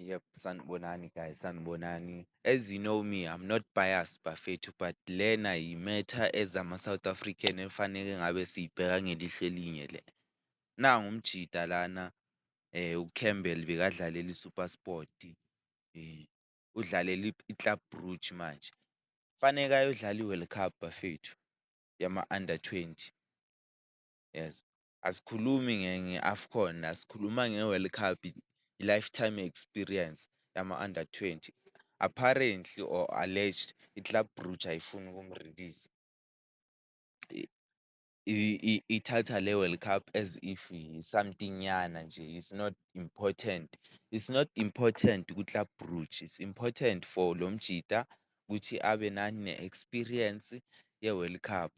Yep, sanibonani guys, sanibonani. As you know me, I'm not biased bafethu, but lena yi-matter as ama-South African efaneke ngabe siyibheka ngelihlo elinye le. Nangu umjida lana uCampbell bekadlalela i-SuperSport, udlalela i-Club Brugge manje. Faneke ayodlala i-World Cup bafethu yama-under 20, yes. Asikhulumi nge-AFCON la, sikhuluma nge-World Cup, i-lifetime experience yama-under 20. Apparently or alleged, i-Club Brugge ayifuni ukum-release-a. Ithatha le World Cup as if something nyana nje, it's not important. It's not important ku-Club Brugge, it's important for lo mjida ukuthi abe nani, ne-experience ye-World Cup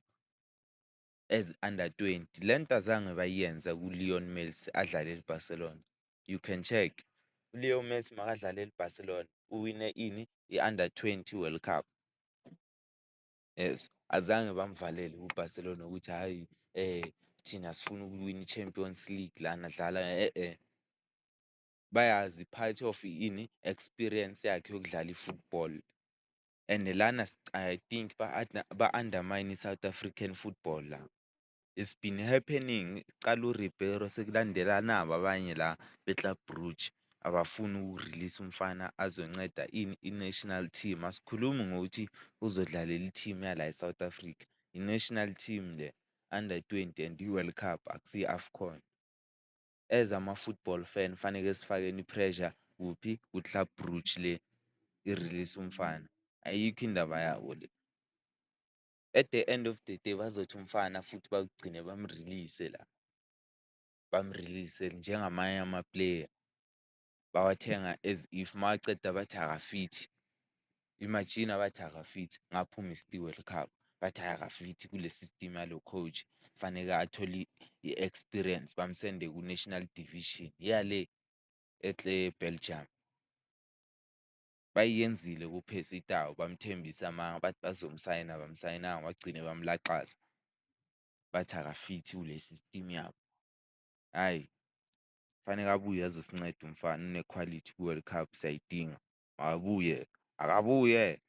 as under 20. Le nto azange bayiyenza ku-Lionel Messi adlalela i-Barcelona, you can check. U-Leo Messi makadlalela i-Barcelona uwine ini? I-under 20 World Cup. Yes, azange bamvalele ku-Barcelona ukuthi hhayi thina sifuna ukuwina i-Champions League lana dlala . Bayazi part of ini, experience yakhe yokudlala i-football and lana I think ba-undermine i-South African football la. It's been happening, kucala u-Ribeiro sekulandela naba abanye la be-Club Brugge, abafuni uku-release umfana azonceda ini, i-national team. Asikhulumi ngokuthi uzodlalela i-team yala e-South Africa, i-national team le, under 20 and i-World Cup akusiyo i-AFCON. As ama-football fan faneke sifakeni i-pressure kuphi? Ku-Club Brugge le i-release umfana, ayikho indaba yabo le. At the end of the day bazothi umfana futhi bagcine bamu-release la, bamu-release njengamanye ama-player bawathenga as if mawaceda bathi akafithi. Imagine bathi akafithi ngapha u-missed i-World Cup, bathi hhayi akafithi kule system yalo coach faneke athole i-experience bamsende ku-national division yale e-Belgium. Bayiyenzile ku-Percy Tau bamthembisa amanga bathi bazomsayina abamsayinanga bagcine bamlaxaza, bathi akafithi kule system yabo. Hhayi, faneke abuye azosinceda umfana une-quality kwi-World Cup siyayidinga, makabuye, akabuye.